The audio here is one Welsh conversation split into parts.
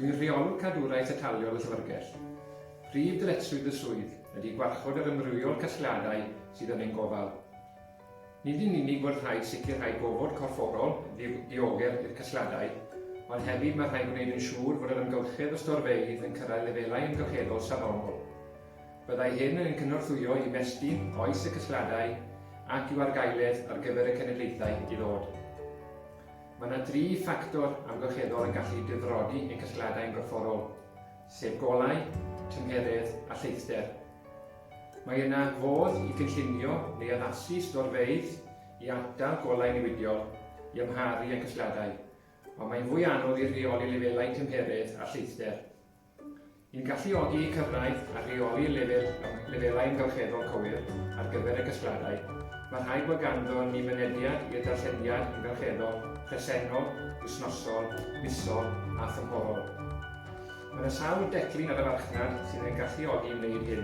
Dwi'n rheolwr cadwraeth ataliol y Llyfrgell. Prif ddyletswydd y swydd ydy gwarchod yr amrywiol casgliadau sydd yn ein gofal. Nid yn unig fod rhaid sicrhau gofod corfforol diogel i'r casgliadau, ond hefyd mae rhaid gwneud yn siŵr fod yr amgylchedd o storfeydd yn cyrraedd lefelau amgylcheddol safonol. Byddai hyn yn ein cynorthwyo i ymestyn oes y casgliadau ac i'w argaeledd ar gyfer y cenedlaethau i ddod. Mae yna dri ffactor amgylcheddol yn gallu difrodi ein casgliadau yn gorfforol, sef golau, tymheredd a lleithder. Mae yna fodd i gynllunio neu addasu storfeydd i atal golau newidiol i amharu ein casgliadau, ond mae'n fwy anodd i rheoli lefelau tymheredd a lleithder. I'n galluogi i cyrraedd a rheoli lefel lefelau amgylcheddol cywir ar gyfer y casgliadau, mae rhaid bod ganddo ni mynediad i'r darllediad amgylcheddol presennol, wythnosol, misol a thymhorol. Mae yna sawl declyn ar y farchnad sydd yn galluogi i wneud hyn,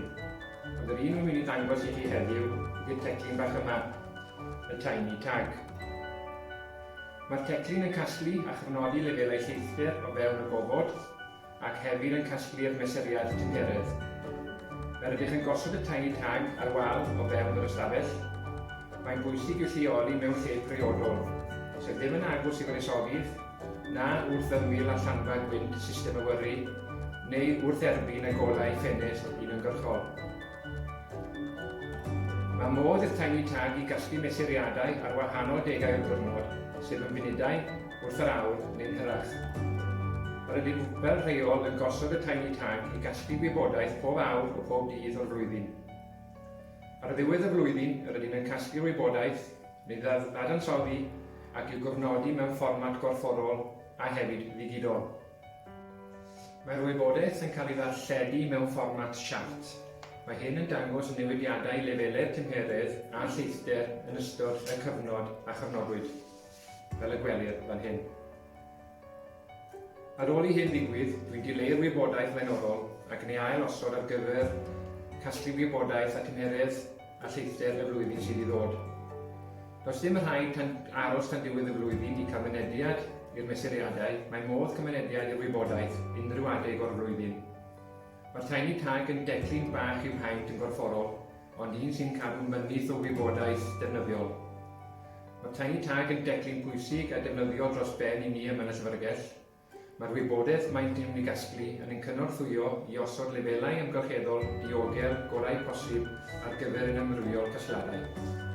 ond yr un rwy'n mynd i ddangos i chi heddiw ydy'r teclyn bach yma, y Tiny Tag. Mae'r teclyn yn casglu a chofnodi lefelau lleithder o fewn y gofod, ac hefyd yn casglu'r mesuriad tymheredd. Yr ydych yn gosod y tiny tag ar wal o fewn yr ystafell. Mae'n bwysig i'w lleoli mewn lle priodol, sef ddim yn agos i wresogydd, na wrth ymyl allanfa gwynt system awyru, neu wrth erbyn y golau ffenest uniongyrchol. Mae modd i'r Tiny Tag i gasglu mesuriadau ar wahanol degau o'r diwrnod, sef yn funudau, wrth yr awr, neu'n hirach. Yr ydym fel rheol yn gosod y Tiny Tag i gasglu gwybodaeth pob awr o pob dydd o'r flwyddyn. Ar ddiwedd y flwyddyn, yr ydym yn casglu'r wybodaeth, neu ddadansoddi ac i'w gofnodi mewn fformat gorfforol a hefyd ddigidol. Mae'r wybodaeth yn cael ei ddarlledu mewn fformat siart. Mae hyn yn dangos y newidiadau i lefelau'r tymheredd a'r lleithder yn ystod y cyfnod a chyfnodwyd, fel y gwelir fan hyn. Ar ôl i hyn ddigwydd, dwi'n dileu'r wybodaeth flaenorol ac yn ei ail-osod ar gyfer casglu gwybodaeth a tymheredd a lleithder y flwyddyn sydd i ddod. Does dim rhaid tan aros tan diwedd y flwyddyn i cael mynediad i'r mesuriadau, mae modd cael mynediad i'r wybodaeth unrhyw adeg o'r flwyddyn. Mae'r Tiny Tag yn declyn bach i'w haint yn gorfforol, ond un sy'n cadw mynydd o wybodaeth defnyddiol. Mae'r Tiny Tag yn declyn pwysig a defnyddiol dros ben i ni yma yn y Llyfrgell. Mae'r wybodaeth maent yn ei gasglu yn ein cynorthwyo i osod lefelau amgylcheddol diogel gorau posib ar gyfer ein amrywiol casgliadau.